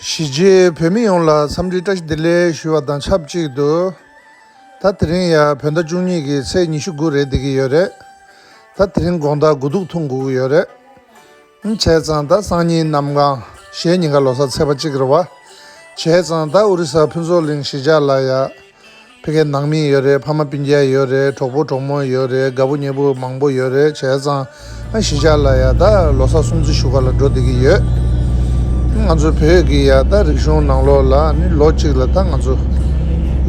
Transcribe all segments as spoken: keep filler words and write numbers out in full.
གཞིས་བྱེས་བོད་མི་ཡོངས་ལ་འཚམས་འདྲི་བཀྲ་ཤིས་བདེ་ལེགས་ཞུ་བ་དང་ཆབས་ཅིག་ཏུ། ད་དེ་རིང་ཡ་བོད་ཟླ་བཅུ་གཉིས་ཀྱི་ཚེས་ཉི་ཤུ་དགུ་རེད་བསྡད་ཀྱི་ཡོད་རེད། ད་དེ་རིང་དགོང་དག་དགུ་ཐུག་འཐུང་དགོས་ཀྱི་ཡོད་རེད། བྱས་ཙང་ད་སང་ཉིན་གནམ་གང་གཞེས་ཉིན་ཀ་ལོ་གསར་ཚེས་པ་གཅིག་རེད་བ། བྱས་ཙང་ད་ཨོ་རི་ས་ཕུན་ཚོགས་གླིང་གཞིས་ཆགས་ལ་ཡ། ཕ་གིའི་ནང་མི་ཡོད་རེད། ཕ་མ་སྤུན་ཀྱག་ཡོད་རེད། གྲོགས་པོ་གྲོགས་མོ་ཡོད་རེད། དགའ་པོ་ཉེ་པོ་མང་པོ་ཡོད་རེད། བྱས་ཙང་ཨ་གཞིས་ཆགས་ལ་ཡ་ད་ལོ་གསར་སྲུང་བརྩི་ཞུ་ག་ལ་འགྲོ་བསྡད་ཀྱི་ཡོད། ང་ཚོ་བོད་ཀྱི་ཡ་ད་རིག་གཞུང་ནང་ལོགས་ལ་ནི་ལོ་གཅིག་ལ་ད་ང་ཚོ་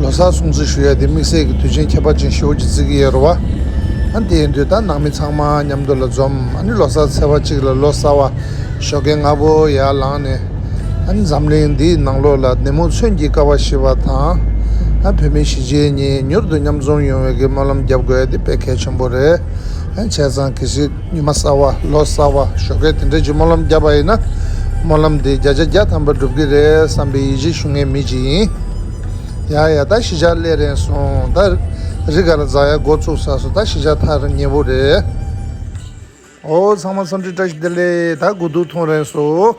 ལོ་གསར་སྲུང་བརྩི་ཞུ་ཡ་དེ་དམིགས་བསལ་གྱི་དུས་ཆེན་ཁྱད་པར་ཅན་ཞེ་པོ་ཅིག་བརྩི་གི་ཡོད་རེད་བ། ཨ་དེ་ཡིན་དུས་ད་ནང་མི་ཚང་མ་མཉམ་དུ་ལ་འཛོམས། ཨ་ནི་ལོ་གསར་ཚེས་པ་གཅིག་ལ་ལོ་གསར་བ་ཞོགས་ཀས་སྔ་པོ་ཡར་ལངས་ནས། ཨ་ནི་འཛམ་གླིང་འདིའི་ནང་ལོགས་ལ་ནད་མུག་མཚོན་གྱིས་བསྐལ་བ་ཞི་བ་དང་། ཨ་བོད་མི་གཞིས་བྱེས་གཉིས་མྱུར་དུ་མཉམ་འཛོམས་ཡོང་བའི་གི་སྨོན་ལམ་རྒྱབ་དགོས་ཡ་དེ་དཔེ་གལ་ཆེན་པོ་རེད། ཨ་བྱས་ཙང་གལ་སྲིད་ཉི་མ་གསར་བ་ལོ་གསར་བ་ཞོགས་ཀས་དེ་འདྲ་ཅིག་སྨོན་ལམ་བརྒྱབ་པ་ཡིན་ན། སྨོན་ལམ་དེ་བརྒྱ་ཆ་བརྒྱ་ཐམ་པ་འགྲུབ་གི་རེད་བསམ་པའི་ཡིད་ཆེས་ཞུ་མཁན་མི་ཅིག་ཡིན། ཡ་ཡ་ད་གཞིས་ཆགས་སླེབས་རན་སོང་། ད་རི་ག་ལ་འཛེག་ཡ་འགོ་བཙུགས་ཚར་སོང་། ད་གཞིས་ཆགས་ཐག་རིང་ཉེ་པོ་རེད། ཨོ་ཚང་མ་འཚམས་འདྲི་བཀྲ་ཤིས་བདེ་ལེགས། ད་དགུ་ཐུག་འཐུང་རན་སོང་།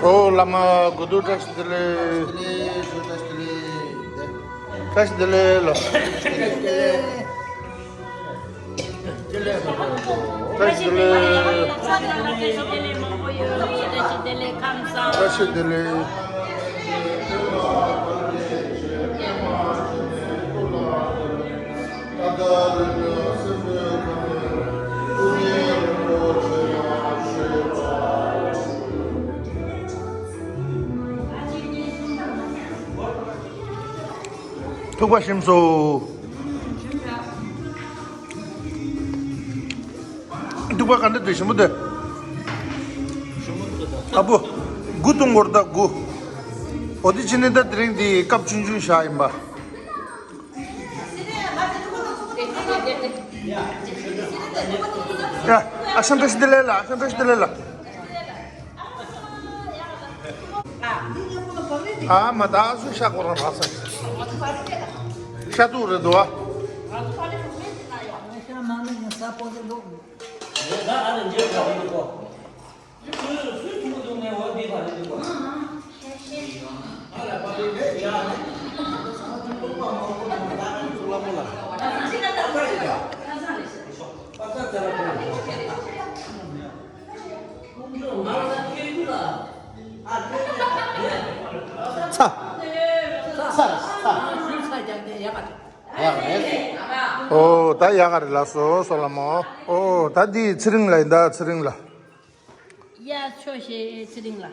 ཨོ་བླ་མ་དགུ་ཐུག་བཀྲ་ཤིས་བདེ་ལེགས། བཀྲ་ཤིས་བདེ་ལེགས་ལ། བཀྲ་ཤིས་བདེ་ལེགས། བཀྲ་ཤིས་བདེ་ལེགས། ཐུག་པ་ཞིམ་སོང་། ཐུག་པ་ག་འདྲ་འདུག་ཞིམ་པོ་འདུག་ཨ་བུ། དགུ་བཏུང་དགོས་རེད་ད་དགུ། འོ་དེ་ཕྱི་ནས་ད་དེ་རིང་འདི་ཀབ་ཆུང་ཆུང་བཞག་ཡིན་པ། ཡ། ཨ་ཞང་བཀྲ་ཤིས་བདེ་ལེགས་ལ། ཨ་ཞང་བཀྲ་ཤིས་བདེ་ལེགས་ལ། ཨ་མ་ད་སུ་ཤ་ཁོ་རང་རག་ས། ཤ་ཐུག་རེད་འདུག་ཨ། ཚ། ཚ་རེད་ཚ། ཡག་རེད། ཨོ་ད་ཡག་ག་རེད་ལགས་སོ་སོ་ལ་མོ། ཨོ་ད་འདི་ཚེ་རིང་ལ་ཡིན་ད་ཚེ་རིང་ལ། ཡ་ཆོག་ཤེས་ཚེ་རིང་ལ།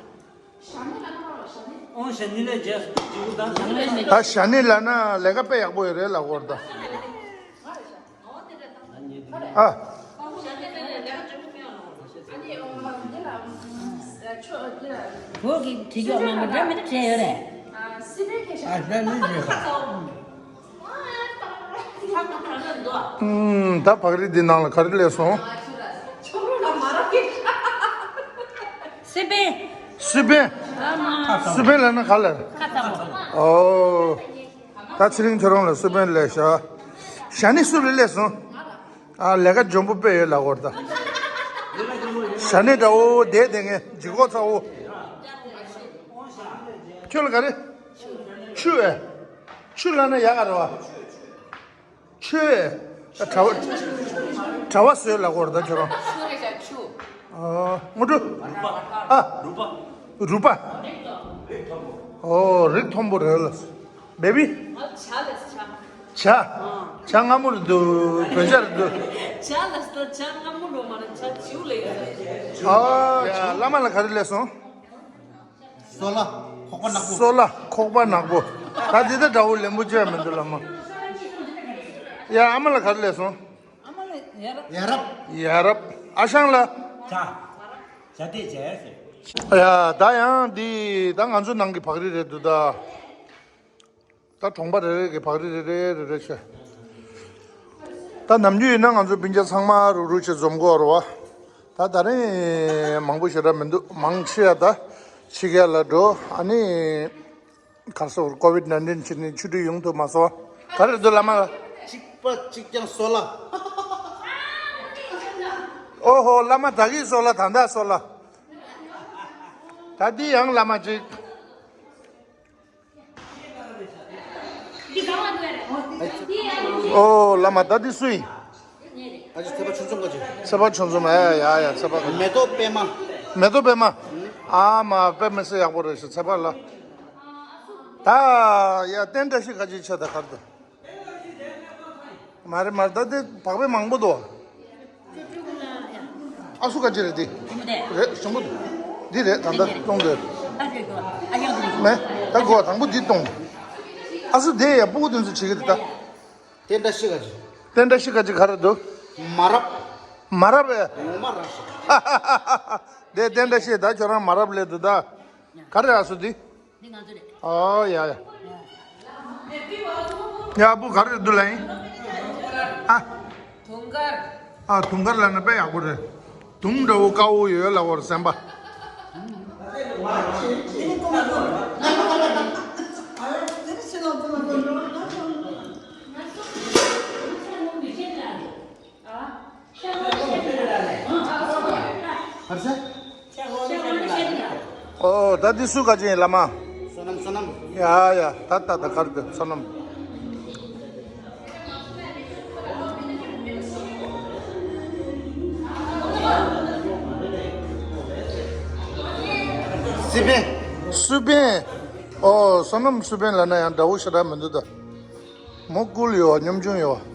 ཨོ་ཞྭ་ནི་ལས་རྗེས་སུ་འཇུག་དང་ཞྭ་ནི་ལས་མེད། ད་ཞྭ་ནི་ལ་ན་ལས་ཀ་དཔེ་ཡག་པོ་ཡོད་རེད་ལབ་དགོས་རེད་ད། ཨ། བོད་ཀྱི་བྲིས་ཀྱོག་མང་པོ་འདྲ་མི་འདྲ་བྲིས་ཡོད་རེད། ཨ་ཞྭ་ནི་རེད་ཤག་ཨུམ། ད་བག་རིལ་འདི་ནང་ལ་ག་རེ་སླེབས་སོང་། སི་པན། སི་པན། ཨ་མ། སི་པན་ལབ་ན་ག་ལ། ཁ་ཚ་པོ། ཨོ། ད་ཚེ་རིང་ཁྱོད་རང་ལ་སི་པན་སླེབས་ཤག་ཞྭ་ནི་སུ་ལ་སླེབས་སོང་། ཨ་ལས་ཀ་འཇོན་པོ་དཔེ་ཡོད་ལབ་དགོས་རེད་ད། ཞྭ་ནི་འདྲ་བོ་བསྡད་བསྡད་མཁན་ལྗིད་ཁོག་ཚ་བོ། ཁྱོད་ལ་ག་རེ། ཆུ་ཨེ། ཆུ་ལབ་ན་ཡག་ག་རེད་བ། ཆུ་ཨེ། ད་གྲྭ་བ། གྲྭ་བ་བཟོས་ལབ་དགོས་རེད་ད་ཁྱོད་རང་། ཨ་དངོས་གྲུབ། ཨ། རུས་པ། ཨོ་རིགས་མཐོན་པོ་རེད་ལ། བེ་བི། ཇ་ལ་ཇ། ཇ། ཇ་མངར་མོ་རེད་འདུག་བོད་ཇ་རེད་འདུག་ཇ་ལ་ཇ་མངར་མོ་རེད་མ་རེད་ཇ་བྱིའུ་ལ་ཡོད་རེད། ཨ་བླ་མ་ལ་ག་རེ་སླེབས་སོང་། སོལ་བ་ཁོག་པ་ནག་པོ། སོལ་བ་ཁོག་པ་ནག་པོ། ད་འདི་ལྟ་འདྲ་བོ་ལེན་པོ་བྱས་མི་འདུག་བླ་མ། ཡ་ཨ་མ་ལ་ག་རེ་སླེབས་སོང་། ཨ་མ་ལ་ཡ་རབས། ཡ་རབས། ཡ་རབས། ཨ་ཞང་ལ། ཇ། ཇ་དེ་ཇ་ཟེར། ཡ་ད་ཡང་འདི་ད་ང་ཚོ་ནང་གི་བག་རིལ་རེད་འདུག་ད། ད་གྲོང་པ་རེ་རེ་གི་བག་རིལ་རེ་རེ་རེ་རེ་བྱས། ད་ནམ་རྒྱུན་ཡིན་ན་ང་ཚོ་སྤུན་ཀྱག་ཚང་མ་རུག་རུག་བྱས་འཛོམས་ཀྱི་ཡོད་རེད་བ། ད་ད་རིང་མང་པོ་ཞེ་དྲག་མི་འདུག་མང་ཆེ་བ་ད་ཕྱི་རྒྱལ་ལ་འགྲོ། ཨ་ནི་གར་སོགས་ཀོ་བིད་ནན་ཏིན་བྱས་ནས་ཆུ་ཚོད་ཡོང་ཐུབ་མ་སོང་བ། ག་རེ་འདུག་བླ་མ་ལ། གཅིག་པ་གཅིག་རྐྱང་སོལ་བ། ཨོ་ཧོ། བླ་མ་ད་གིན་སོང་ལ། ད་ད་སོང་ལ། ད་འདི་ཡང་བླ་མ་ཅིག་ཨོ་བླ་མ་ད་འདི་སུ་ཡིན། ཨ་ཅེ་ཚེ་དཔལ་ཆུང་འཛོམས་ག་ཅེ། ཚེ་དཔལ་ཆུང་འཛོམས། ཨ་ཡ་ཡ་ཡ། ཚེ་དཔལ་ག་ཅེ། མེ་ཏོག་པད་མ། མེ་ཏོག་པད་མ། ཨ་མ་པད་མ་སེ་ཡག་པོ་རེད་ཤག་ཚེ་དཔལ་ལ། ད་ཡ་བསྟན་བཀྲ་ཤིས་ག་ཅེ་ཆ་ད་གར་དུ། མ་རེད་མ་རེད། ད་དེ་བག་པའི་མང་པོ་འདུག་ཨ་སུ་ག་ཅེ་རེད་དེ། རེད་ཞང་པོ། འདི་རེད། ད་ལྟ་གཏོང་དགོས། མེད། ད་དགོས་པ་དང་པོ་འདི་གཏོང་། ཨ་སུ་དེ་ཡ་སྤུ་གུ་དེ་ཚོ་བྱེད་ཀྱི་རེད་ད། བསྟན་བཀྲ་ཤིས་ག་ཅེ། བསྟན་བཀྲ་ཤིས་ག་ཅེ་ག་རེ་འདུག་མ་རབས། མ་རབས་ཨེ། ངོ་མ་རབས་ཤག་དེ་བསྟན་བཀྲ་ཤིས་ད་ཁྱོད་རང་མ་རབས་ལས་འདུག་ད། ག་རེ་ཨ་སུ་འདི། འདི་ང་ཚོ་རེད། ཨོ་ཡ་ཡ། ཡ་སྤུ་ག་རེ་འདུག་ལ་ཡིན། ཨ། དུང་དཀར། ཨ་དུང་དཀར་ལ་ན་དཔེ་ཡག་པོ་རེད། དུང་འདྲ་བོ་དཀར་བོ་ཡོད་ལ་བོར་སེམས་པ། ཨོ་ད་འདི་སུ་ག་ཅེ་ཡིན་བླ་མ། བསོད་ནམས་བསོད་ནམས། ཡ་ཡ། ད་ད་ད་གར་དུ་བསོད་ནམས། སི་པན། སི་པན། ཨོ་བསོད་ནམས་སི་པན་ལ་ན་ཡང་འདྲ་བོ་ཞེ་དྲག་མི་འདུག་ད། མོ་ཀུལ་ཡོད་པ། སྙོམ་ཆུང་ཡོད་པ།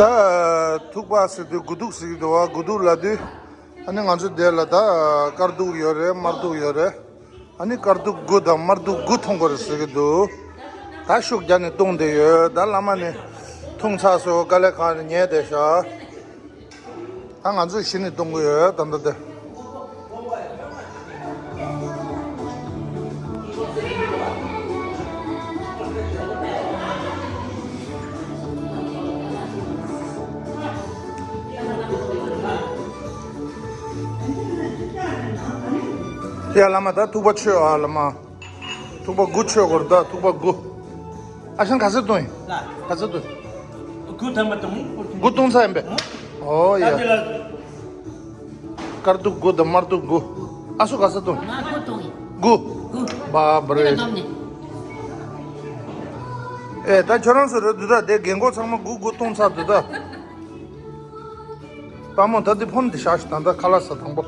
ད་ཐུག་པ་ཟེར་དུས་དགུ་ཐུག་ཟེར་གྱི་འདུག་བ། དགུ་ཐུག་ལབ་དུས་ཨ་ནི་ང་ཚོ་འདིར་ལ་ད་དཀར་ཐུག་ཡོད་རེད། དམར་ཐུག་ཡོད་རེད། ཨ་ནི་དཀར་ཐུག་དགུ་དང་དམར་ཐུག་དགུ་འཐུང་དགོས་རེད་ཟེར་གྱི་འདུག་ད་ཤུགས་རྒྱག་ནས་བཏུང་བསྡད་ཡོད། ད་བླ་མ་ནས་འཐུང་ཚར་སོང་། དཀའ་ལས་ཁག་ནས་ཉལ་བསྡད་ཤག་ད་ང་ཚོས་གཞི་ནས་གཏོང་གི་ཡོད་ད་ལྟ་དེ། ཡ་བླ་མ་ད་ཐུག་པ་མཆོད་ཨ་བླ་མ། ཐུག་པ་དགུ་མཆོད་དགོས་རེད་ད། ཐུག་པ་དགུ། ཨ་ཞང་ག་ཚོད་བཏུང་ཡིན། ལ། ག་ཚོད་བཏུང་། དགུ་ཐམ་པ་བཏུང་། དགུ་བཏུང་ཚར་ཡིན་པས། ཨོ་ཡ། ད་དེ་ལ། དཀར་ཐུག་དགུ་དང་དམར་ཐུག་དགུ། ཨ་སུ་ག་ཚོད་བཏུང་ཡིན། ང་དགུ་བཏུང་ཡིན། དགུ། དགུ། བ་བ་རེད། དེ་ལ་བསྡོམས་ནས། ཨེ་ད་ཁྱོད་རང་ཚོ་རེད་འདུག་ད། དེ་རྒན་གོག་ཚང་མ་དགུ་དགུ་བཏུང་ཚར་འདུག་ད། དཔའ་མོ་ད་འདི་ཕོན་འདི་བཞག་ཤིག་ད་ལྟ་ཁ་ལག་ཟ་དང་པོ།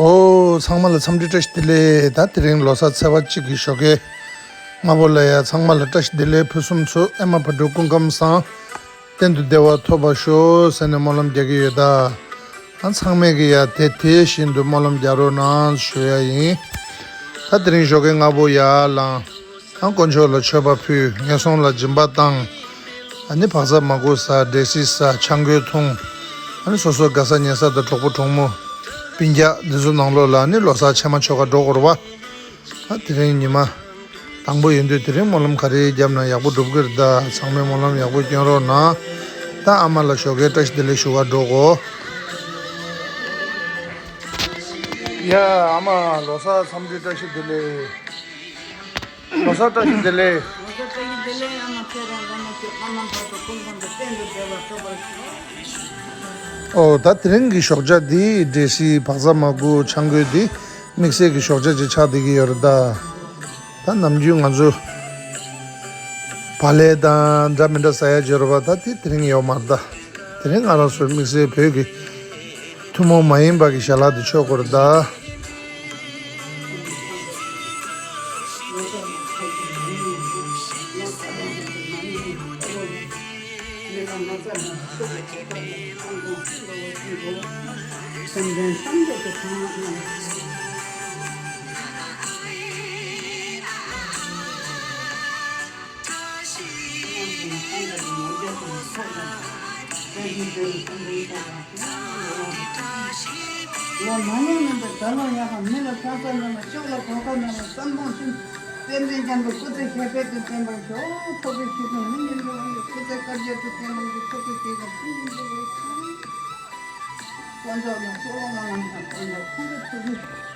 ཨོ། ཚང་མ་ལ་འཚམས་འདྲི་བཀྲ་ཤིས་བདེ་ལེགས། ད་དེ་རིང་ལོ་གསར་ཚེས་པ་གཅིག་གི་ཞོགས་ཀས་སྔ་པོ་ལ་ཡ་ཚང་མ་ལ་བཀྲ་ཤིས་བདེ་ལེགས། ཕུན་སུམ་ཚོགས། ཨེ་མ་བག་གྲོ་སྐུ་ཁམས་བཟང་། གཏན་དུ་བདེ་བ་ཐོབ་པར་ཤོག་ཟེར་ནས་སྨོན་ལམ་རྒྱག་གི་ཡོད་ད། ཨ་ཚང་མས་ཀྱི་ཡ་དེ་དེ་བཞིན་དུ་སྨོན་ལམ་རྒྱག་རོགས་གནང་ཞུ་ཡ་ཡིན། ད་དེ་རིང་ཞོགས་ཀས་སྔ་པོ་ཡར་ལངས། ཨ་དཀོན་མཆོག་ལ་མཆོད་པ་ཕུལ། ངན་སོང་ལ་སྦྱིན་པ་བཏང་། ཨ་ནི་བག་ཚ་མ་གུ་ཟ། འབྲས་སིལ་ཟ། ཆང་གོས་འཐུང་། ཨ་ནི་སོ་སོ་དགའ་ས་ཉེ་ས་དང་གྲོགས་པོ་གྲོགས་མོ། སྤུན་ཀྱག་འདི་ཚོ་ནང་ལོགས་ལ་ཨ་ནི་ལོ་གསར་ཕྱེ་མ་མཆོད་ག་འགྲོ་དགོས་རེད་བ། ཨ་དེ་རིང་ཉི་མ་དང་པོ་ཡིན་དུས་དེ་རིང་སྨོན་ལམ་ག་རེ་བརྒྱབ་ན་ཡག་པོ་འགྲུབ་ཀྱི་རེད་ད། ཚང་མས་སྨོན་ལམ་ཡག་པོ་སྐྱོན་རོགས་གནང་། ད་ཨ་མ་ལ་ཞོགས་ཀས་བཀྲ་ཤིས་བདེ་ལེགས་ཞུ་ག་འགྲོ་གོ། ཡ་ཨ་མ་ལོ་གསར་འཚམས་འདྲི་བཀྲ་ཤིས་བདེ་ལེགས། ལོ་གསར་བཀྲ་ཤིས་བདེ་ལེགས། ལོ་གསར་བཀྲ་ཤིས་བདེ་ལེགས། ཨ་མ་ཁྱེད་རང་བླ་མ་ཁྱེད་ཨ་མ་བར་དུ་ཀུན་སློང་དུ་གཏན་དུ་བདེ་བ་ཐོབ་པར་ཤོག། ཨོ་ད་དེ་རིང་གི་ཞོགས་ཇ་འདི་འབྲས་སིལ་བག་ཚ་མ་གུ་ཆང་གོས་འདི་དམིགས་བསལ་གྱི་ཞོགས་ཇ་ཅིག་ཆགས་བསྡད་ཀྱི་ཡོད་རེད་ད། ད་ནམ་རྒྱུན་ང་ཚོ་བག་ལེབ་དང་འདྲ་མི་འདྲ་ཟ་ཡ་ཅིག་ཡོད་རེད་པ། ད་དེ་དེ་རིང་ཡོད་མ་རེད་ད། དེ་རིང་ང་རང་ཚོའི་དམིགས་བསལ་བོད་ཀྱི་ཐུན་མོང་མ་ཡིན་པ་གི་ཞལ་ལག་དེ་མཆོད་དགོས་རེད་ད། ལོ་མ་ཡིན་མིན་པའི་ད་ལོ་ཡག་པ་མི་ལ་ས་ས་ན་ལ་ཤོག་ལ་གོ་ཁ་ན་ལ་བསམ་བློ་ཤིན། བསྟན་འཛིན་རྒྱལ་པོ་སྐུ་ཚེ་ཞབས་པད་དུ་བརྟན་པར་ཤོག་ཐོབ་པའི་ཤིས་ཚོགས་མི་ཉིད་འགྲོ་བ་ཡི་སྐུ་ཚེ་བསྐལ་བརྒྱར་དུ་བརྟན་པར་ཤོག་ཐོབ་པའི་ཤིས་ཚོགས་ཐུགས་ཉིད་འགྲོ་བ་ཡི་དཀོན་མཆོག་ལ་གསོལ་བ་བླངས་ཤིང་དཀོན་མཆོག་ཐུགས་རྗེ་ཆེ།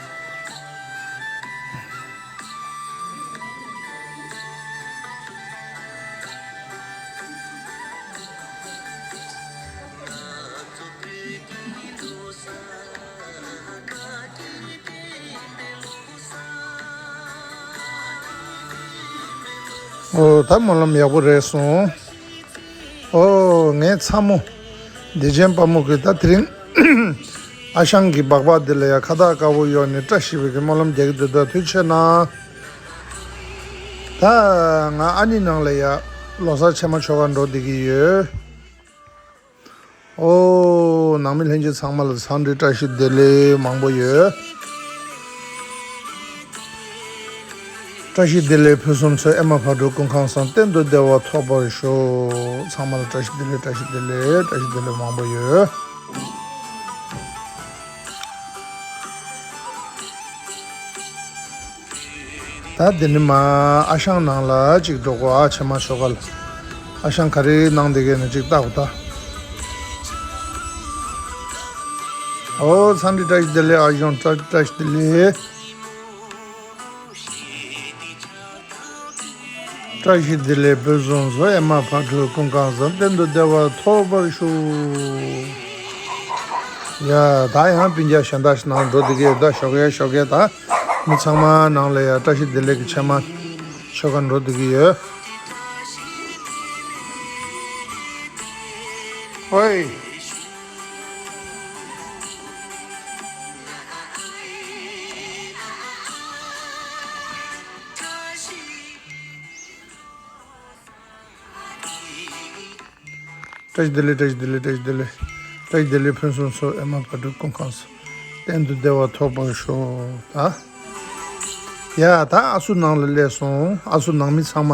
ཨོ་ད་སྨོན་ལམ་ཡག་པོ་རེད་སོང་། ཨོ་ངའི་ཚ་མོ་བདེ་ཆེན་དཔལ་མོ་གིས་ད་དེ་རིང་ཨ་ཞང་གི་སྦག་སྦག་འདི་ལ་ཡ་ཁ་བཏགས་དཀར་པོ་གཡོགས་ནས་བཀྲ་ཤིས་པའི་གི་སྨོན་ལམ་རྒྱག་གི་འདུག་ད་དུས་ཆེ་ན། ད་ང་ཨ་ནི་ནང་ལ་ཡ་ལོ་གསར་ཕྱེ་མ་མཆོད་གར་འགྲོ་བསྡད་ཀྱི་ཡོད། ཨོ། ནང་མི་ལྷན་རྒྱས་ཚང་མ་ལ་འཚམས་འདྲི་བཀྲ་ཤིས་བདེ་ལེགས་མང་པོ་ཡོད། བཀྲ་ཤིས་བདེ་ལེགས་ཕུན་སུམ་ཚོགས། ཨེ་མ་བག་གྲོ་ཀུན་ཁང་བཟང་གཏན་དུ་བདེ་བ་ཐོབ་པར་ཤོག་ཚང་མ་ལ་བཀྲ་ཤིས་བདེ་ལེགས། བཀྲ་ཤིས་བདེ་ལེགས། བཀྲ་ཤིས་བདེ་ལེགས། མང་པོ་ཡོད། ད་འདི་ནི་མ་ཨ་ཞང་ནང་ལ་ཅིག་འགྲོ་གོ་ཨ་ཕྱེ་མ་མཆོད་གར་ལ། ཨ་ཞང་ག་རེ་གནང་བསྡད་ཀྱི་ན་ཅིག་ལྟ་གོ་ད། ཨོ་འཚམས་འདྲི་བཀྲ་ཤིས་བདེ་ལེགས། ཨ་ཞང་བཀྲ་བཀྲ་ཤིས་བདེ་ལེགས། བཀྲ་ཤིས་བདེ་ལེགས་ཕུན་སུམ་ཚོགས། ཨེ་མ་བག་གྲོ་ཀུན་ཁང་བཟང་གཏན་དུ་བདེ་བ་ཐོབ་པར་ཤོག་ཡ་ད་ཡང་སྤུན་ཀྱག་གཞན་དག་ཞིག་ནང་འགྲོ་བསྡད་ཀྱི་ཡོད། ད་ཞོགས་ཀས་ཞོགས་ཀས་ད་མི་ཚང་མ་ནང་ལ་ཡ་བཀྲ་ཤིས་བདེ་ལེགས་ཀྱི་ཕྱེ་མ་མཆོད་གར་འགྲོ་བསྡད་ཀྱི་ཡོད། ཨོའི། བཀྲ་ཤིས་བདེ་ལེགས། བཀྲ་ཤིས་བདེ་ལེགས། བཀྲ་ཤིས་བདེ་ལེགས། བཀྲ་ཤིས་བདེ་ལེགས། ཕུན་སུམ་ཚོགས། ཨེ་མ་བག་གྲོ་ཀུན་ཁང་བཟང་གཏན་དུ་བདེ་བ་ཐོབ་པར་ཤོག་ད། ཡ་ད་ཨ་སུ་ནང་ལ་སླེབས་སོང་། ཨ་སུ་ནང་མི་ཚང་མ་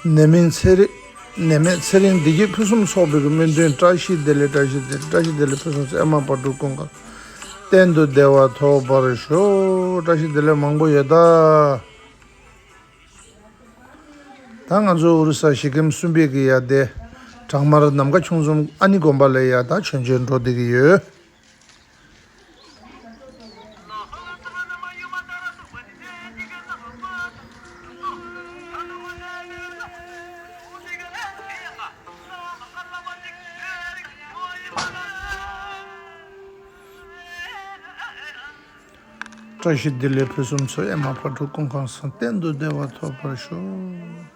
ནད་མེད་ཚེ་རིང་། ནད་མེད་ཚེ་རིང་། བདེ་སྐྱིད་ཕུན་སུམ་ཚོགས་པའི་གི་སྨོན་འདུན། བཀྲ་ཤིས་བདེ་ལེགས། བཀྲ་ཤིས་བདེ་ལེགས། བཀྲ་ཤིས་བདེ་ལེགས། ཕུན་སུམ་ཚོགས། ཨེ་མ་བག་གྲོ་ཀུན་ཁང་གཏན་དུ་བདེ་བ་ཐོབ་པར་ཤོག་བཀྲ་ཤིས་བདེ་ལེགས་མང་པོ་ཡོད་ད། ད་ང་ཚོ་ཨོ་རི་ས་གཞིས་ཁམས་གསུམ་པའི་གི་ཡ་དེ་བྲག་དམར་ནམ་མཁའ་ཁྱུང་འཛོམས་ཨ་ནི་དགོན་པ་ལ་ཡ་ད་མཆོད་མཇལ་འགྲོ་བསྡད་ཀྱི་ཡོད། བཀྲ་ཤིས་བདེ་ལེགས་ཕུན་སུམ་ཚོགས། ཨེ་མ་བག་གྲོ་ཀུན་ཁང་བཟང་གཏན་དུ་བདེ་བ་ཐོབ་པར་ཤོག་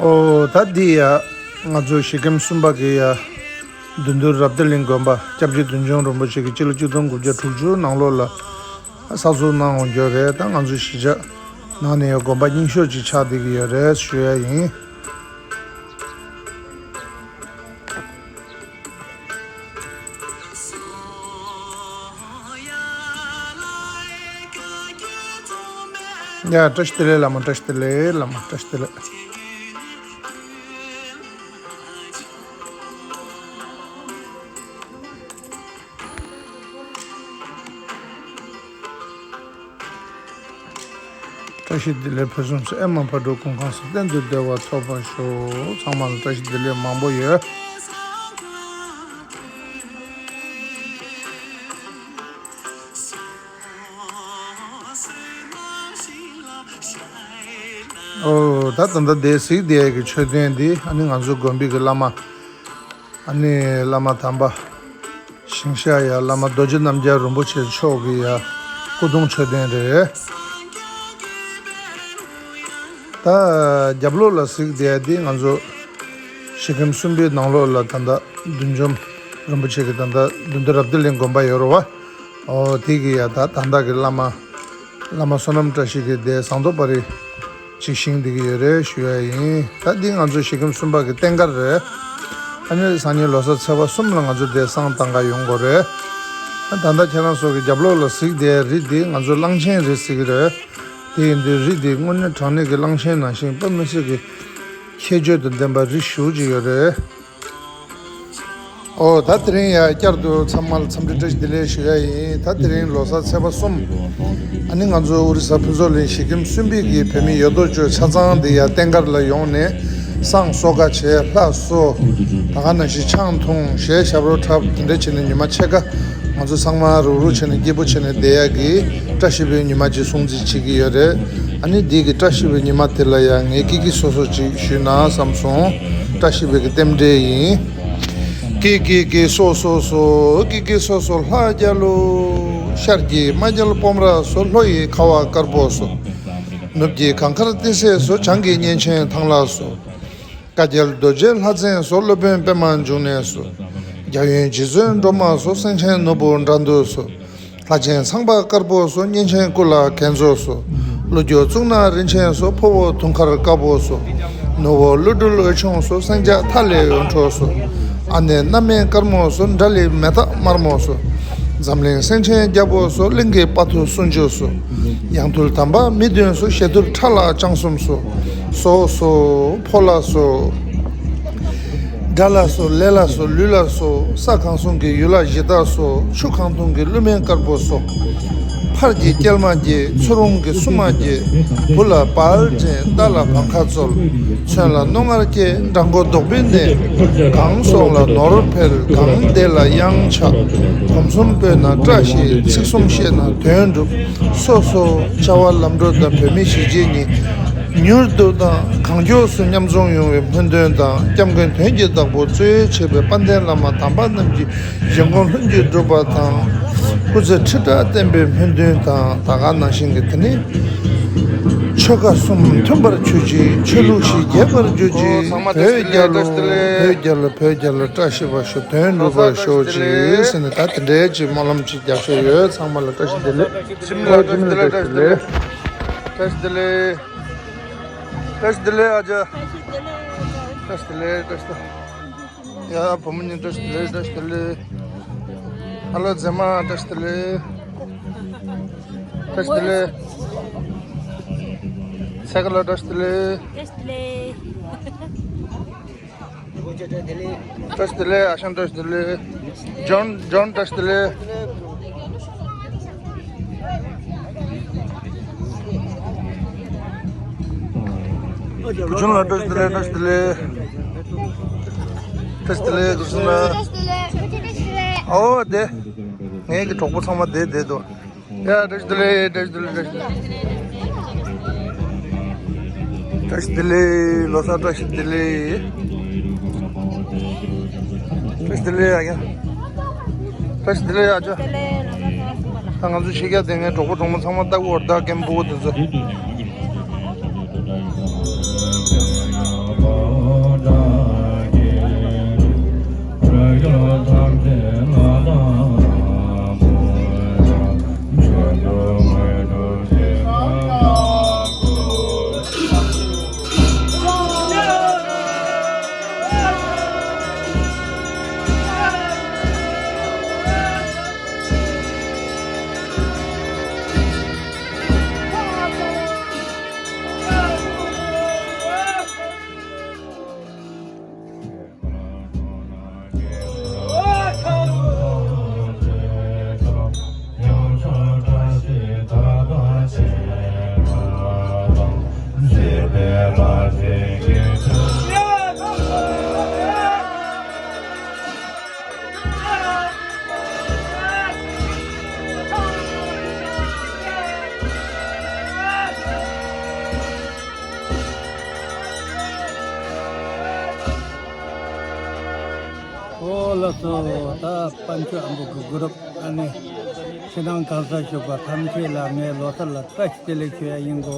ཨོ་ད་འདི་ཡ་ང་ཚོ་གཞིས་ཁམས་གསུམ་པ་གི་ཡ་བདུད་འདུལ་རབ་བརྟན་གླིང་དགོན་པ་སྐྱབས་རྗེ་བདུད་འཇོམས་རིན་པོ་ཆེ་གི་སྤྱི་ལོ་གཅིག་སྟོང་དགུ་བརྒྱ་དྲུག་ཅུ་ནང་ལོགས་ལ་གསར་བཙུགས་གནང་འོང་རྒྱུ་རེད། ད་ང་ཚོ་གཞིས་ཆགས་ནང་ནས་ཡ་དགོན་པ་རྙིང་ཤོས་ཅིག་ཆགས་བསྡད་ཀྱི་ཡོད་རེད་ཞུ་ཡ་ཡིན། ཡ་བཀྲ་ཤིས་བདེ་ལེགས་བླ་མ། བཀྲ་ཤིས་བདེ་ལེགས་བླ་མ། བཀྲ་ཤིས་བདེ་ལེགས། བཀྲ་ཤིས་བདེ་ལེགས་ཕུན་སུམ་ཚོགས། ཨེ་མ་བག་གྲོ་ཀུན་ཁང་བཟང་གཏན་དུ་བདེ་བ་ཐོབ་པར་ཤོག་ཚང་མ་ལ་བཀྲ་ཤིས་བདེ་ལེགས་མང་པོ་ཡོད། ཨོ་ད་ད་ལྟ་དེ་གཟིགས་བསྡད་ཀྱི་མཆོད་རྟེན་འདི་ཨ་ནི་ང་ཚོ་དགོན་པའི་གི་བླ་མ། ཨ་ནི་བླ་མ་དམ་པ་ཞིང་གཤེགས་ཡ་བླ་མ་རྡོ་རྗེ་རྣམ་རྒྱལ་རིན་པོ་ཆེ་མཆོག་གི་ཡ་སྐུ་གདུང་མཆོད་རྟེན་རེད། ད་རྒྱབ་ལོགས་ལ་གཟིགས་བསྡད་ཡ་འདི་ང་ཚོ་གཞིས་ཁམས་གསུམ་པའི་ནང་ལོགས་ལ་ད་ལྟ་བདུད་འཇོམས་རིན་པོ་ཆེ་གི་ད་ལྟ་བདུད་འདུལ་རབ་བརྟན་གླིང་དགོན་པ་ཡོད་རེད་བ། ཨོ་དེ་གི་ཡ་ད་ད་ལྟ་གི་བླ་མ་བླ་མ་བསོད་ནམས་བཀྲ་ཤིས་ཀྱི་སྡེ་ཟངས་མདོག་དཔལ་རི་ ཅིག་བཞེངས་བསྡད་ཀྱི་ཡོད་རེད་ཞུ་ཡ་ཡིན། ད་འདི་ང་ཚོ་གཞིས་ཁྱིམ་གསུམ་པ་གི་རྟེན་མཁར་རེད། ཨ་ནི་སང་ཉིན་ལོ་གསར་ཚེས་པ་གསུམ་ལ་ང་ཚོ་འདིར་བསང་གཏང་ག་ཡོང་དགོས་རེད། ད་ལྟ་ཁྱེད་རང་ཚོ་གི་རྒྱབ་ལོགས་ལ་གཟིགས་བསྡད་རི་འདི་ང་ཚོ་གླང་ཆེན་རི་ཟེར་གྱི་རེད། དེ་ཡིན་དུས་རི་འདི་དངོས་གནས་དྲང་གནས་ཀྱི་གླང་ཆེན་ནང་བཞིན་དཔེ་མི་སྲིད་ཀྱི་ཁྱད་ཆོས་དང་ལྡན་པ་རི་ཞེ་པོ་ཅིག་ཡོད་རེད། ཨོ་ད་དེ་རིང་ཡ་བསྐྱར་དུ་ཚང་མ་ལ་འཚམས་འདྲི་བཀྲ་ཤིས་བདེ་ལེགས་ཞུ་ཡ་ཡིན། ད་དེ་རིང་ལོ་གསར་ཚེས་པ་གསུམ། ཨ་ནི་ང་ཚོ་ཨོ་རི་ས་ཕུན་ཚོགས་གླིང་གཞིས་ཁྱིམ་གསུམ་པའི་གི་བོད་མི་ཡོད་དོ་ཅོག་ཆ་ཚང་འདི་ཡ་རྟེན་མཁར་ལ་ཡོང་ནས་བསང་གསོལ་ཁ་བྱས། ལྷ་གསོལ། ད་ག་ནང་བཞིན་ཆང་འཐུང་། གཞས་ཞབས་བྲོ་འཁྲབ། དེ་འདྲ་བྱས་ནས་ཉི་མ་ཕྱེད་ཀ་ང་ཚོ་ཚང་མ་རུག་རུག་བྱས་ནས་སྐྱིད་པོ་བྱས་ནས་བསྡད་ཡ་གི་བཀྲ་ཤིས་པའི་ཉི་མ་ཅིག་སྲུང་བརྩི་བྱེད་ཀྱི་ཡོད་རེད། ཨ་ནི་འདི་གི་བཀྲ་ཤིས་པའི་ཉི་མ་དེ་ལ་ཡང་ངས་སྐྱིད་སྐྱིད་སོ་སོ་ཅིག་ཞུས་ན་བསམ་སོང་། བཀྲ་ཤིས་པའི་གི་རྟེན་འབྲེལ་ཡིན། སྐྱིད་སྐྱིད་སྐྱིད་སོ་སོ་སོ། སྐྱིད་སྐྱིད་སོ་སོ་ལྷ་རྒྱལ་ལོ། ཤར་གྱི་རྨ་རྒྱལ་སྤོམ་ར་སོ། ལྷོ་ཡི་ཁ་བ་དཀར་པོ་སོ། ནུབ་ཀྱི་གངས་དཀར་ཏི་སེ་སོ། བྱང་གི་གཉན་ཆེན་ཐང་ལྷ་སོ། བཀའ་རྒྱལ་རྡོ་རྗེ་ལྷ་བཙན་སོ། སློབ་དཔོན་པདྨ་འབྱུང་གནས་སོ། རྒྱལ་ཡོན་རྗེ་བཙུན་སྒྲོལ་མ་སོ། སེང་ཆེན་ནོར་བུ་དགྲ་འདུལ་སོ། ལྷ་ཆེན་ཚངས་པ་དཀར་པོ་སོ། གཉན་ཆེན་ཀུ་ལ་གན་མཛོ་སོ། ཀླུ་རྒྱལ་གཙུག་ན་རིན་ཆེན་སོ། ཕུ་བོ་དུང་དཀར་དཀར་པོ་སོ། ནུ་བོ་ཀླུ་སྦྲུལ་འོད་ཆུང་སོ། སེང་ལྕམ་ཐ་ལེ་འོད་འཕྲོ་སོ། ཨ་ནེ་སྣ་མིན་དཀར་མོ་སོ། འབྲ་ལི་མེ་སྟག་དམར་མོ་སོ། འཛམ་གླིང་སེང་ཆེན་རྒྱལ་པོ་སོ། གླིང་གི་དཔའ་ཐུལ་སུམ་ཅུ་སོ། ཡང་ཐུལ་དམ་པ་མི་བདུན་སོ། ཞེ་ཐུལ་ཁྲ་ལ་ལྕང་གསུམ་སོ། སོ་སོ་ཕོ་ལ་སོ། དགྲ་ལ་སོ། ལས་ལ་སོ། ལུས་ལ་སོ། ས་གང་གསུམ་གྱི་ཡུལ་ལྷ་གཞི་བདག་སོ། ཆུ་གང་འཐུང་གི་ཀླུ་སྨན་དཀར་པོ་སོ། ཕར་གྱི་སྐྱེལ་མ་གྱིས། ཚུར་འོང་གི་སྲུང་མ་གྱིས། བུ་ལ་བལ་ཅན། རྟ་ལ་བང་ཁ་སྩོལ། མཚོན་ལ་རྣོ་ངར་སྐྱེས། འགྲང་མགོ་རྡོག་པའི་གནས། གང་སོང་ལ་ནོར་འཕེལ། གང་བསྡད་ལ་གཡང་ཆགས། གོམ་གསུམ་སྤོས་ན་བཀྲ་ཤིས། ཚིག་གསུམ་བཤད་ན་དོན་འགྲུབ། སོ་སོ་བྱ་བ་ལམ་འགྲོ་དང་བོད་མི་གཞིས་བྱེས་གཉིས། མྱུར་དུ་དང་གང་མགྱོགས་སུ་མཉམ་འཛོམས་ཡོང་བའི་སྨོན་འདུན་དང་། སྐྱབས་མགོན་དོན་གྱི་བདག་པོ་གཙོས་བྱས་པའི་དཔལ་ལྡན་བླ་མ་དམ་པ་རྣམས་ཀྱི་བཞེད་དགོངས་ལྷུན་གྱིས་གྲུབ་པ་དང་། སྐུ་ཚེ་ཁྲི་ཕྲག་བརྟན་པའི་སྨོན་འདུན་དང་། ད་ག་ནང་བཞིན་གྱི་དེ་ནི་ཆོལ་ཁ་གསུམ་མཐུན་པར་གྱུར་ཅིག་ཆོས་ལུགས་བཞི་རྒྱས་པར་གྱུར་ཅིག་བོད་རྒྱལ་ལོ། བོད་རྒྱལ་ལོ། བོད་རྒྱལ་ལོ། བཀྲ་ཤིས་པ་ཤོག་དོན་འགྲུབ་པ་ཤོག་ཅིག་ཟེར་ནས་ད་དེ་འདྲའི་ཅིག་སྨོན་ལམ་ཅིག་རྒྱག་ཤོག་ཡོད། ཚང་མ་ལ་བཀྲ་ཤིས་བདེ་ལེགས། ཁྱིམ་ལ་བཀྲ་ཤིས་བདེ་ལེགས། བཀྲ་ཤིས་བདེ་ལེགས། བཀྲ་ཤིས་བདེ་ལེགས་ཨ་ཅག་བཀྲ་ཤིས་བདེ་ལེགས། བཀྲ་ཤིས་བདེ་ལེགས། ཡ་བུ་མོ་གཉིས་བཀྲ་ཤིས་བདེ་ལེགས། བཀྲ་ཤིས་བདེ་ལེགས། ཨ་ལོ་མཛེས་མ་བཀྲ་ཤིས་བདེ་ལེགས། བཀྲ་ཤིས་བདེ་ལེགས། ཚེ་དགའ་ལོ་བཀྲ་ཤིས་བདེ་ལེགས། བཀྲ་ཤིས་བདེ་ལེགས། བཀྲ་ཤིས་བདེ་ལེགས། ཨ་ཞང་བཀྲ་ཤིས་བདེ་ལེགས། ཇོན། ཇོན་བཀྲ་ཤིས་བདེ་ལེགས། བུ་ཆུང་ལགས་བཀྲ་ཤིས་བདེ་ལེགས། བཀྲ་ཤིས་བདེ་ལེགས། བཀྲ་ཤིས་བདེ་ལེགས་བུ་ཆུང་ལགས། ཨོ་དེ། ངའི་གི་གྲོགས་པོ་ཚང་མ་བསྡད་བསྡད་འདུག་ཡ་བཀྲ་ཤིས་བདེ་ལེགས། བཀྲ་ཤིས་བདེ་ལེགས། བཀྲ་ཤིས་བདེ་ལེགས། བཀྲ་ཤིས་བདེ་ལེགས། ལོ་གསར་བཀྲ་ཤིས་བདེ་ལེགས། བཀྲ་ཤིས་བདེ་ལེགས་ཨ་ཡ། བཀྲ་ཤིས་བདེ་ལེགས་ཨ་ཅག་ད་ང་ཚོ་ཕྱི་རྒྱལ་དེ་ངའི་གྲོགས་པོ་གྲོགས་མོ་ཚང་མ་ལྟ་བུ་འོར་ད་ཀེམ་པོ་དེ་ཚོ། ཨོ་ལགས་སོ། ད་དཔལ་མཆོག་ཨ་མོ་གི་གུ་རུབ་ཨ་ནི་ཕྱི་ནང་གང་སར་བཞུགས་པ་ཐམས་ཅད་ལ་ངས་ལོ་གསར་ལ་བཀྲ་ཤིས་བདེ་ལེགས་ཞུ་ཡ་ཡིན་གོ།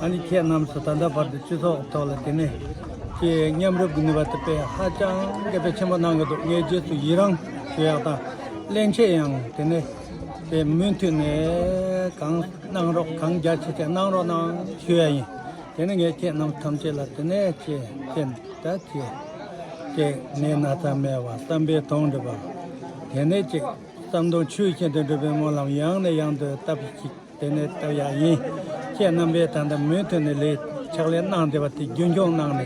ཨ་ནི་ཁྱེད་རྣམས་སུ་ད་ལྟ་བར་དུ་སྤྱི་ཚོགས་ཐོག་ལ་དེ་ནས་ཀྱི་མཉམ་རུབ་ཀྱི་ནུས་པ་དེ་དཔེ་ཧ་ཅང་དགེ་བ་ཆེན་པོ་གནང་གི་འདུག་ངས་རྗེས་སུ་ཡི་རང་ཞུ་ཡག་དང་། སླན་ཆད་ཡང་དེ་ནས་དེ་མུ་མཐུད་ནས་གང་གནང་རོགས། གང་རྒྱ་ཆེ་ཆེ་གནང་རོགས་གནང་ཞུ་ཡ་ཡིན། དེ་ནས་ངས་ཁྱེད་རྣམས་ཐམས་ཅད་ལ་དེ་ནས་ཅེས་ཅེས་ད་ཅེས་ཅེས་ནས་ན་ཚ་མེད་པ་བསམ་པའི་དོན་འགྲུབ་པ། དེ་ནས་ཅེས་བསམ་དོན་ཆོས་བཞིན་དུ་འགྲུབ་པའི་སྨོན་ལམ་ཡང་ནས་ཡང་དུ་བཏབ་ཅིག་དེ་ནས་བཏབ་ཡག་ཡིན། ཁྱེད་རྣམ་པས་ད་ལྟ་མུ་མཐུད་ནས་ལས་ཕྱག་ལས་གནང་བསྡད་པ་དེ་རྒྱུན་འཁྱོངས་གནང་ནས་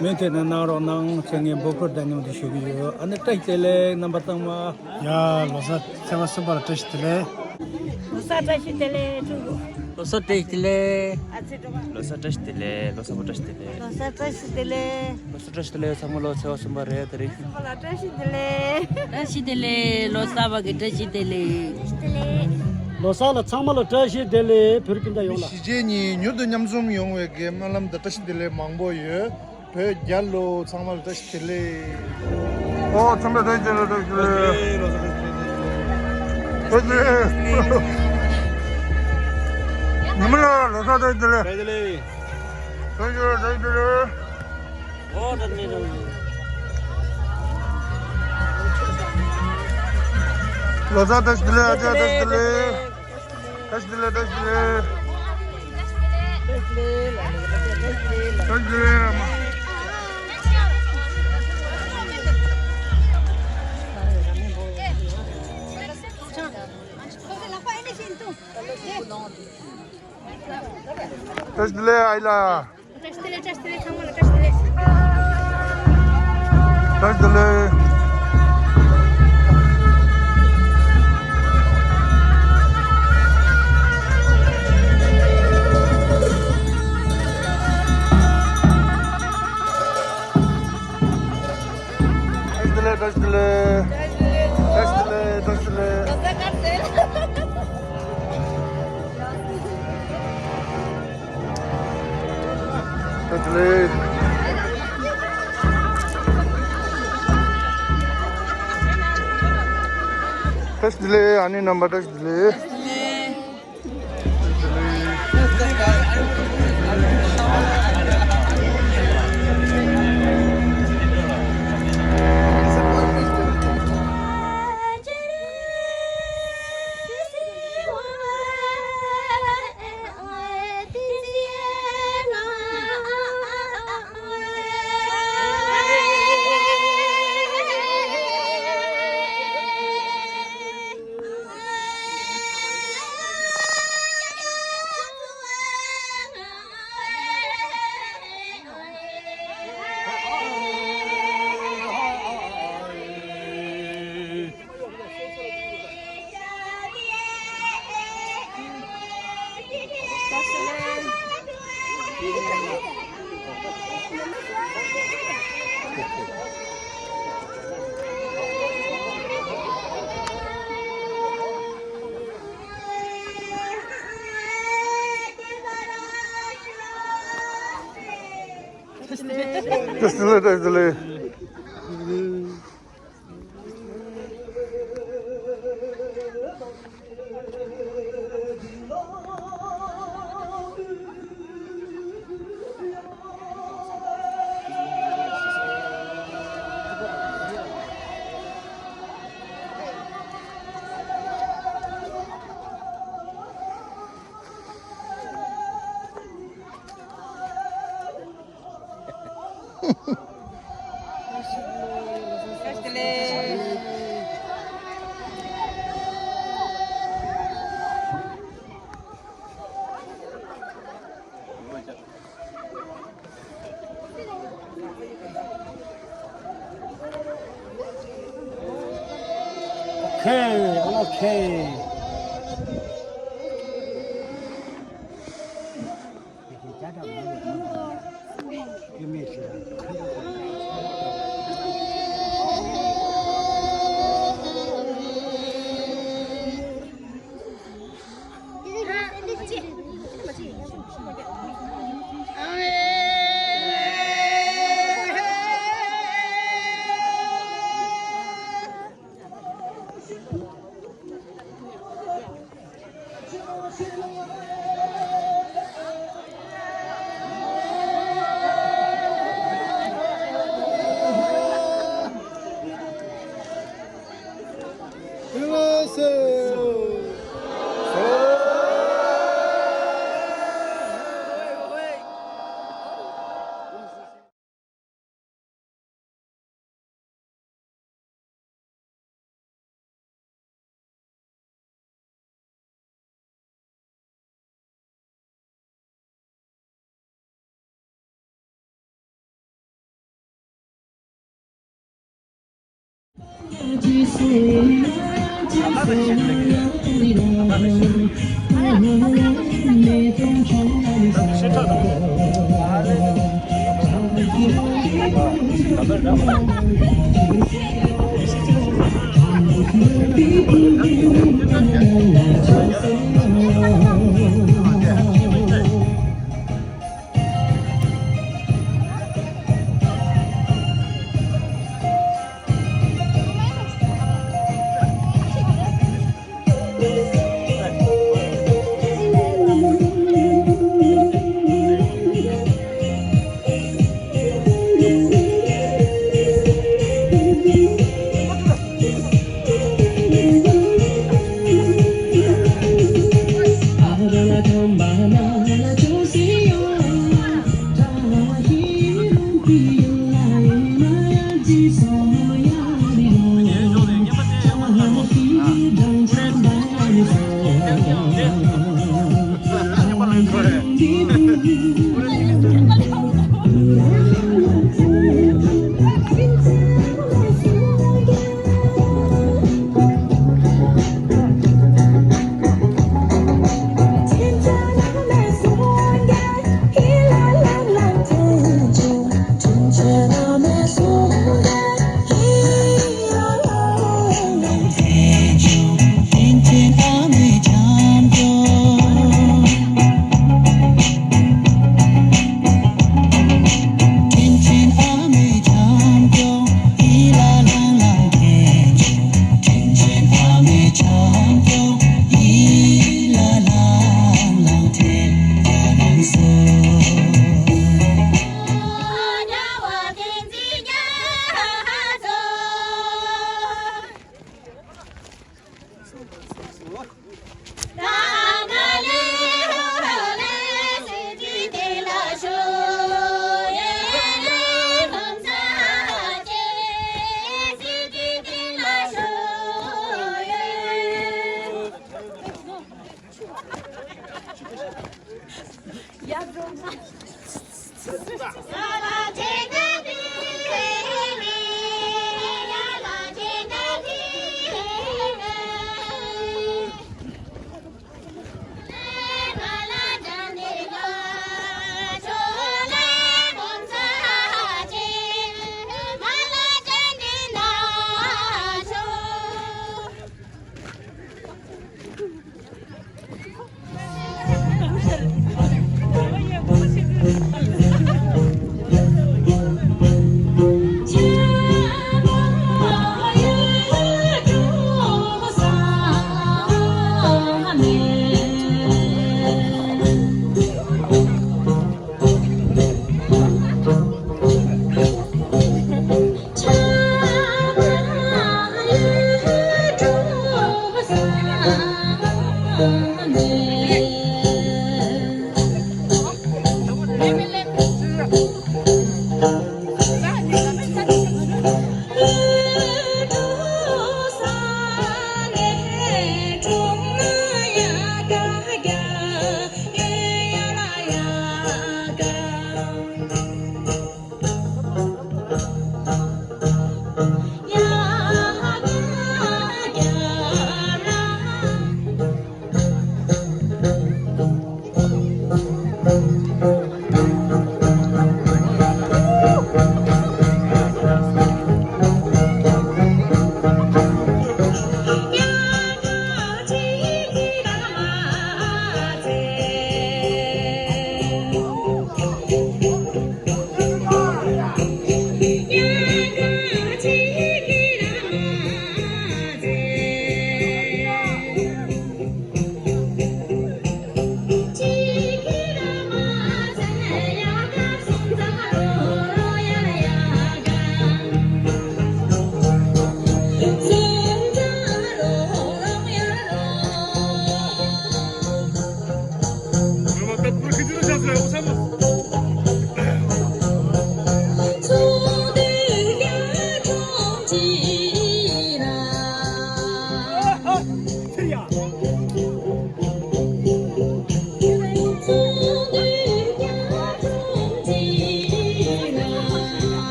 མུ་མཐུད་ནས་གནང་རོགས་གནང་ཞེས་ངས་འབོད་སྐུལ་དང་མཉམ་དུ་ཞུ་གི་ཡོད། ཨ་ནི་བཀྲ་ཤིས་བདེ་ལེགས་རྣམ་པ་ཚང་མ། ཡ་ལོ་གསར་ཚེས་པ་གསུམ་པ་ལ་བཀྲ་ཤིས་བདེ་ལེགས། ལོ་གསར་བཀྲ་ཤིས་བདེ་ལེགས། ལོ་གསར་བཀྲ་ཤིས་བདེ་ལེགས། ལོ་གསར་བཀྲ་ཤིས་བདེ་ལེགས། ལོ་གསར་པ་བཀྲ་ཤིས་བདེ་ལེགས། ལོ་གསར་བཀྲ་ཤིས་བདེ་ལེགས། ལོ་གསར་བཀྲ་ཤིས་བདེ་ལེགས། ཚང་མ་ལོ་ཚེས་པ་གསུམ་པ་རེད་དེ་རིང་། གསུམ་པ་ལ་བཀྲ་ཤིས་བདེ་ལེགས། བཀྲ་ཤིས་བདེ་ལེགས། ལོ་གསར་པ་གི་བཀྲ་ཤིས་བདེ་ལེགས། ལོ་གསར་ལ་ཚང་མ་ལ་བཀྲ་ཤིས་བདེ་ལེགས། བོད་རིགས་སྤུན་ཟླ་ཡོངས་ལ། གཞིས་བྱེས་གཉིས་མྱུར་དུ་མཉམ་འཛོམས་ཡོང་བའི་གི་སྨོན་ལམ་དང་བཀྲ་ཤིས་བདེ་ལེགས་མང་པོ་ཡོད། བོད་རྒྱལ་ལོ། ཚང་མ་ལ་བཀྲ་ཤིས་བདེ་ལེགས། ཨོ་ཚང་མ་བཀྲ་ཤིས་བདེ་ལེགས། བཀྲ་ཤིས་བདེ་ལེགས། བཀྲ་ཤིས་བདེ་ལེགས། ཉི་མ་ལ་ལོ་གསར་བཀྲ་ཤིས་བདེ་ལེགས། བཀྲ་ཤིས་བདེ་ལེགས། བཀྲ་ཤིས་བདེ་ལེགས། ཨོ་བཀྲ་ཤིས་བདེ་ལེགས། ལོ་གསར་བཀྲ་ཤིས་བདེ་ལེགས། ཨ་ཅག་བཀྲ་ཤིས་བདེ་ལེགས། བཀྲ་ཤིས་བདེ་ལེགས། བཀྲ་ཤིས་བདེ་ལེགས། བཀྲ་ཤིས་བདེ་ལེགས། བཀྲ་ཤིས་བདེ་ལེགས་ཨའི་ལ། བཀྲ་ཤིས་བདེ་ལེགས། བཀྲ་ཤིས་བདེ་ལེགས། ཚང་མ་ལ་བཀྲ་ཤིས་བདེ་ལེགས། བཀྲ་ཤིས་བདེ་ལེགས། བཀྲ་ཤིས་བདེ་ལེགས། བཀྲ་ཤིས་བདེ་ལེགས། བཀྲ་ཤིས་བདེ་ལེགས། བཀྲ་ཤིས་བདེ་ལེགས། བཀྲ་ཤིས་བདེ་ལེགས། བཀྲ་ཤིས་བདེ་ལེགས། ཨ་ནེ་རྣམ་པ་བཀྲ་ཤིས་བདེ་ལེགས། Okay, okay.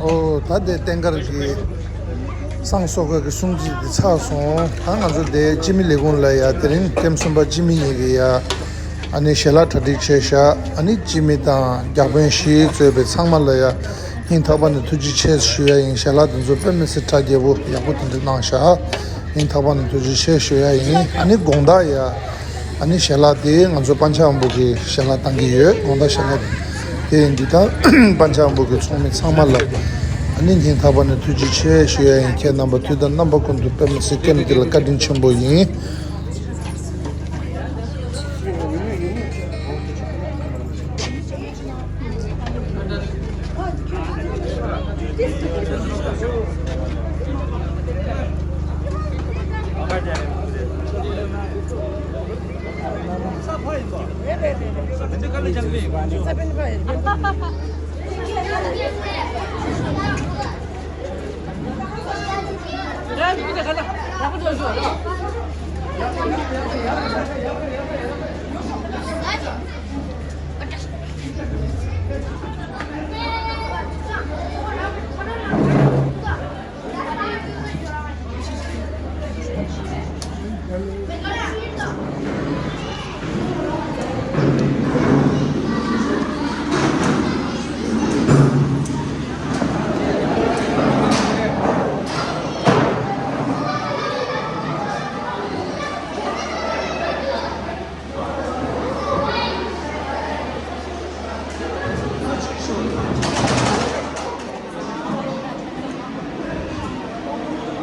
ཨོ། ད་དེ་བསྟན་དཀར་གྱི་བསང་གསོལ་སྐབས་ཀྱི་སྲུང་བརྩི་དེ་ཚར་སོང་། ད་ང་ཚོ་དེ་སྤྱི་མི་ལས་ཁུངས་ལ་ཡ། དེ་རིང་ཐེངས་གསུམ་པ་སྤྱི་མི་གཉིས་ཀྱི་ཡ། ཨ་ནི་ཞལ་ལག་གྲ་སྒྲིག་བྱས་བཞག་ཨ་ནི་སྤྱི་མི་དང་བརྒྱ་དཔོན་བཞི་གཙོས་པའི་ཚང་མ་ལ་ཡ། སྙིང་ཐག་པ་ནས་ཐུགས་རྗེ་ཆེ་ཞུ་ཡ་ཡིན། ཞལ་ལག་དེ་ཚོ་དཔེ་མི་སྲིད་གྲ་རྒྱས་པོ་ཡག་པོ་དེ་འདྲ་གནང་བཞག་སྙིང་ཐག་པ་ནས་ཐུགས་རྗེ་ཆེ་ཞུ་ཡ་ཡིན། ཨ་ནི་དགོང་དག་ཡ། ཨ་ནི་ཞལ་ལག་དེ་ང་ཚོ་པན་ཆ་བམ་པོ་གི་ཞལ་ལག་བཏང་གི་ཡོད། དགོང་དག་ཞལ་ལག་དེ་ཡིན་གྱི། ད་པན་ཆ་བམ་པོ་གི་ཚོགས་མི་ཚང་མ་ལ་ཨ་ནི་སྙིང་ཐག་པ་ནས་ཐུགས་རྗེ་ཆེ་ཞུ་ཡ་ཡིན། ཁྱེད་རྣམ་པ་དུས་དང་རྣམ་པ་ཀུན་ཏུ་དཔེ་མི་སྲིད་སྐྱབས་འདི་ལ་བཀའ་དྲིན་ཆེན་པོ་ཡིན།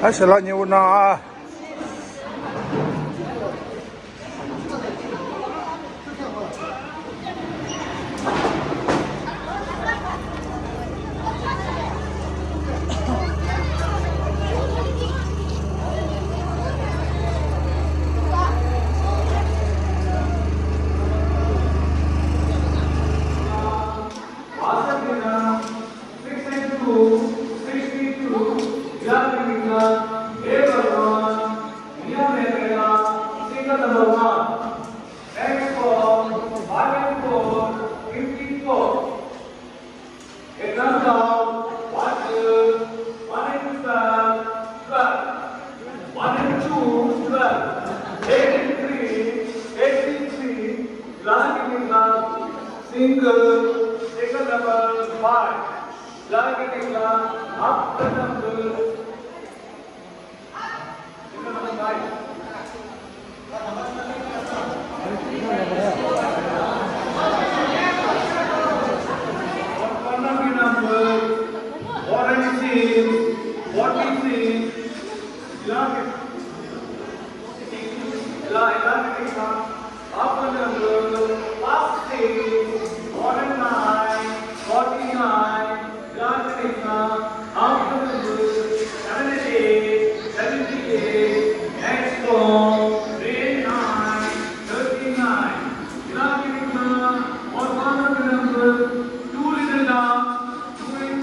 ད་ཞལ་ལག་མཉེས་པོ་གནང་ཨ། Next call, five and four, fifty-four. It comes out, one, two, one and twelve, twelve. One and two, twelve. Eighty-three, eighty-three, lucky number, single, single number five. Lucky number, up the number. Forty-nine. Seventy-eight, seventy-eight, next call, three nine, thirty-nine. Lucky number, or one lucky number, two little down, two in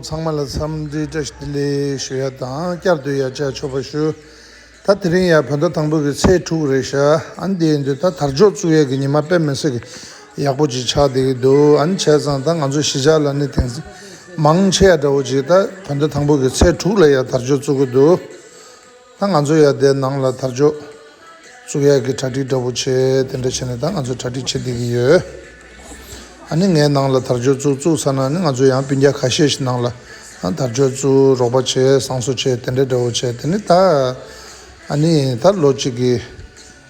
ཚང་མ་ལ་འཚམས་འདྲི་བཀྲ་ཤིས་བདེ་ལེགས་ཞུ་ཡ་དང་། བསྐྱར་དུ་ཡ་ཅག་མཆོད་པ་ཞུ། ད་དེ་རིང་ཡ་བོད་ཟླ་དང་པོ་གི་ཚེས་དྲུག་རེད་ཤག་ཨ་ནི་དེ་ཡིན་དུས་ད་དར་ལྕོག་བཙུགས་ཡ་གི་ཉི་མ་དཔེ་མི་སྲིད་གི་ཡག་པོ་ཅིག་ཆགས་བསྡད་ཀྱི་འདུག་ཨ་ནི་བྱས་ཙང་ད་ང་ཚོ་གཞིས་ཆགས་ལ་ནི་དེང་སང་མང་ཆེ་ཡ་འདྲ་བོ་ཅིག་ད་བོད་ཟླ་དང་པོ་གི་ཚེས་དྲུག་ལ་ཡ་དར་ལྕོག་བཙུགས་ཀྱི་འདུག་ད་ང་ཚོ་ཡ་དེ་ནང་ལ་དར་ལྕོག་བཙུགས་ཡ་གི་གྲ་སྒྲིག་འདྲ་བོ་བྱས། དེ་འདྲ་བྱས་ནས་ད་ང་ཚོ་གྲ་སྒྲིག་བྱེད་བསྡད་ཀྱི་ཡོད། ཨ་ནི་ངའི་ནང་ལ་དར་ལྕོག་བཙུགས་བཙུགས་ཚར་ན་ནི་ང་ཚོ་ཡང་སྤུན་ཀྱག་ཁ་ཤས་ཤིག་ནང་ལ་ཨ་དར་ལྕོག་བཙུགས། རོགས་པ་བྱས། བསང་གསོལ་བྱས། དེ་འདྲ་འདྲ་བོ་བྱས། དེ་ནི་ད་ཨ་ནི་ད་ལོ་གཅིག་གི་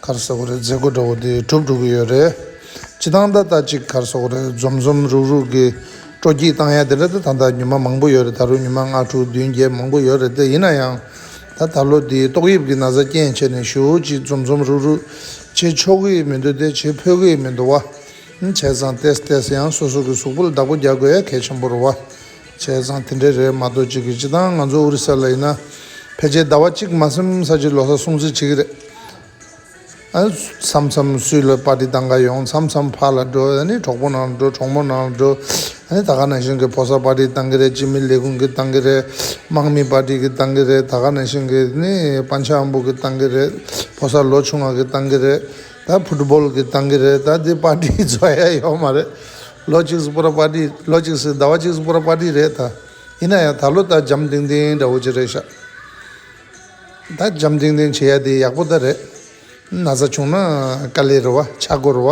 ག་རེ་ཟེར་དགོས་རེད། མཛད་སྒོ་འདྲ་བོ་དེ་གྲུབ་འགྲོ་གི་ཡོད་རེད། སྤྱིར་བཏང་ད་ལྟ་གཅིག་ག་རེ་ཟེར་དགོས་རེད། འཛོམས་འཛོམས་རུག་རུག་གི་སྤྲོ་སྐྱིད་བཏང་ཡ་དེ་འདྲ་ད་ད་ལྟ་ཉི་མ་མང་པོ་ཡོད་རེད། ད་རུང་ཉི་མ་ལྔ་དྲུག་བདུན་བརྒྱད་མང་པོ་ཡོད་རེད་དེ། ཡིན་ན་ཡང་ད་ད་ལོ་འདི་ཏོག་དབྱིབས་ཀྱི་ན་ཚ་རྐྱེན་བྱས་ནས་ཞེ་པོ་ཅིག་འཛོམས་འཛོམས་རུག་རུག་བྱེད་ཆོག་གི་མི་འདུག་དེ་བྱེད་ཕོད་ཀྱི་མི་འདུག་བ། བྱས་ཙང་ཏོག་ཙམ་ཡང་སོ་སོ་གི་གཟུགས་པོ་ལ་བདག་པོ་རྒྱག་དགོས་ཡ་གལ་ཆེན་པོ་རེད་བ། བྱས་ཙང་དེ་འདྲ་རེད་མ་གཏོགས་ཅིག་གི་སྤྱིར་བཏང་ང་ཚོ་ཨོ་རི་ས་ལ་ཡིན་ན་ཕལ་ཆེར་ཟླ་བ་གཅིག་མ་ཟིན་ཙམ་ཅིག་ལོ་གསར་སྲུང་བརྩི་བྱེད་ཀྱི་རེད། ཨ་མཚམས་མཚམས་སུས་ལ་པར་ཊི་བཏང་ག་ཡོང་། མཚམས་མཚམས་ཕར་ལ་འགྲོ། ཨ་ནི་གྲོགས་པོ་ནང་ལ་འགྲོ། གྲོགས་མོ་ནང་ལ་འགྲོ། ཨ་ནི་ད་ག་ནང་བཞིན་གྱི་ཕོ་གསར་པར་ཊི་བཏང་གི་རེད། སྤྱི་མི་ལས་ཁུངས་ཀྱི་བཏང་གི་རེད། དམག་མི་པར་ཊི་གི་བཏང་གི་རེད། ད་ག་ནང་བཞིན་གྱི་ནི་པན་ཆ་ཨམ་བུ་གི་བཏང་གི་རེད། ཕོ་གསར་ལོ་ཆུང་བ་གི་བཏང་གི་རེད། ད་ཕུཊ་བོལ་གི་བཏང་གི་རེད། ད་འདི་པར་ཊི་རྫོགས་ཡ་ཡོད་མ་རེད། ལོ་གཅིག་སུ་པུ་ར་པར་ཊི། ལོ་གཅིག་སུ་ཟླ་བ་གཅིག་སུ་པུ་ར་པར་ཊི་རེད་ད། ཡིན་ན་ཡང་ད་ལོ་ད་འཇམ་ཐིང་ཐིང་འདྲ་བོ་ཅིག་རེད་ཤག་ད་འཇམ་ཐིང་ཐིང་བྱེད་ཡ་དེ་ཡག་པོ་ད་རེད། ན་ཚ་བྱུང་ན་དཀའ་ལས་རེད་བ། ཆག་སྒོ་རེད་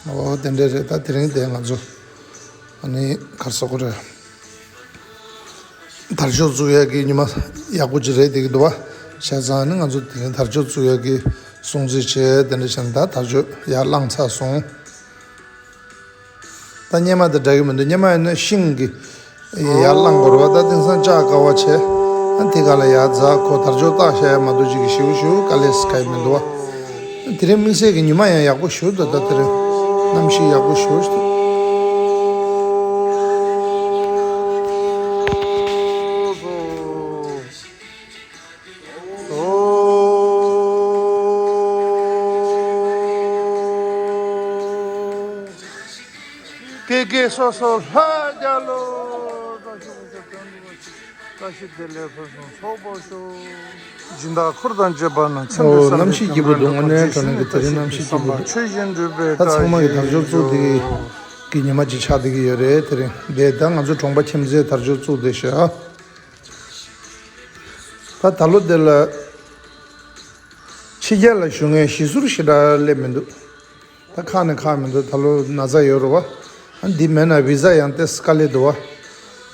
བ། འོ་དེ་འདྲ་རེད། ད་དེ་རིང་དེ་ང་ཚོ་ཨ་ནི་ག་རེ་ཟེར་དགོས་རེད། དར་ལྕོག་བཙུགས་ཡ་གི་ཉི་མ་ཡག་པོ་ཅིག་རེད་བསྡད་ཀྱི་འདུག་བ། བྱས་ཙང་ནི་ང་ཚོ་དེ་རིང་དར་ལྕོག་བཙུགས་ཡ་གི་སྲུང་བརྩི་བྱས། དེ་འདྲ་བྱས་ནས་ད་དར་ལྕོག་ཡར་བསླངས་ཚར་སོང་། ད་སྔོན་མ་དང་འདྲ་གི་མི་འདུག་སྔོན་མ་ཡིན་ན་ཤིང་གི་ཡར་བསླངས་དགོས་རེད་བ། ད་དེང་སང་ལྕགས་དཀའ་བ་བྱས། ཨ་དེ་ག་ལ་ཡར་འཛེགས། ཁོ་དར་ལྕོག་བཏགས་བཞག་ཡ་མ་གཏོགས་ཅིག་གི་ཞེ་པོ་ཞེ་པོ་དཀའ་ལས་ཁག་མི་འདུག་བ། དེ་རིང་དམིགས་བསལ་གྱི་ཉི་མ་ཡང་ཡག་པོ་ཞེ་པོ་འདུག་ད་དེ་རིང་གནམ་གཤིས་ཡག་པོ་ཞེ་པོ་ཞིག་འདུག་ཀེ་ཀེ་སོ་སོ་ལྷ་རྒྱལ་ལོ། བཀྲ་ཤིས་བདེ་ལེགས་ཕུན་སུམ་ཚོགས་པར་ཤོག་སྦྱིན་བདག་འཁོར་དང་བཅས་པ་རྣམས་ཚེ་འདི་ཨོ་བསམ་གནམ་པའི་གཤིས་སྐྱིད་པོ་འདུག་དངོས་གནས་དྲང་གནས་ཀྱི་དེ་རིང་གནམ་གཤིས་སྐྱིད་པོ་འདུག་ཆོས་བཞིན་སྒྲུབ་པའི་ད་ཚང་མ་གི་དར་ལྕོག་བཙུགས་བསྡད་ཀྱི་ཉི་མ་ཅིག་ཆགས་བསྡད་ཀྱི་ཡོད་རེད། དེ་རིང་དེ་ད་ང་ཚོ་གྲོང་པ་ཁྱིམ་མཚེས་དར་ལྕོག་བཙུགས་བསྡད་ཤག་ད་ད་ལོ་དེ་ལ་ཕྱི་རྒྱལ་ལ་བཞུགས་མཁན་གཞིས་ཟུར་ཞེ་དྲག་སླེབས་མི་འདུག་ད་ཁག་ནས་ཁག་མི་འདུག་ད་ལོ་ན་ཚ་ཡོད་རེད་བ། ཨ་འདི་མེད་ན་བི་ཟ་ཡང་ཏོག་ཙམ་དཀའ་ལས་འདུག་བ།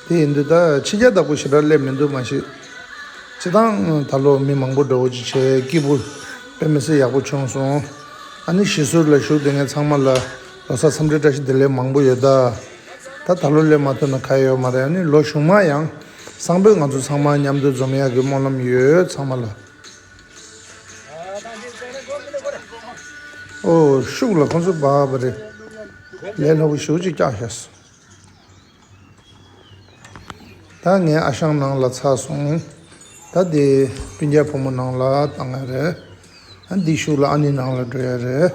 དེ་ཡིན་དུས་ད་ཕྱི་རྒྱལ་བདག་པོ་ཞེ་དྲག་སླེབས་མི་འདུག་མ་གཞི། སྤྱིར་བཏང་ད་ལོ་མི་མང་པོ་འདྲ་བོ་ཅིག་བྱས། སྐྱིད་པོ་དཔེ་མི་སྲིད་ཡག་པོ་བྱུང་སོང་། ཨ་ནི་གཞིས་ཟུར་ལ་བཞུགས་བསྡད་མཁན་ཚང་མ་ལ་ལོ་གསར་འཚམས་འདྲི་བཀྲ་ཤིས་བདེ་ལེགས་མང་པོ་ཡོད་ད། ད་ད་ལོ་སླེབས་མ་ཐུབ་ན་ཁག་ཡོད་མ་རེད། ཨ་ནི་ལོ་གཞུག་མ་ཡང་སང་ཕོད་ང་ཚོ་ཚང་མ་མཉམ་དུ་འཛོམས་ཡག་གི་སྨོན་ལམ་ཡོད་ཚང་མ་ལ། ཨོ་ཤུགས་ལ་ཁོང་ཚོ་བབས་པ་རེད། ལས་སླ་པོ་ཞེ་པོ་ཅིག་བཀྱགས་བཞག་སོང་། ད་ངའི་ཨ་ཞང་ནང་ལ་ཚར་སོང་། ད་དེ་སྤུན་ཀྱག་བུ་མོ་ནང་ལ་བཏང་ཡ་རེད། ཨ་འདི་ཤུགས་ལ་ཨ་ནེ་ནང་ལ་འགྲོ་ཡ་རེད།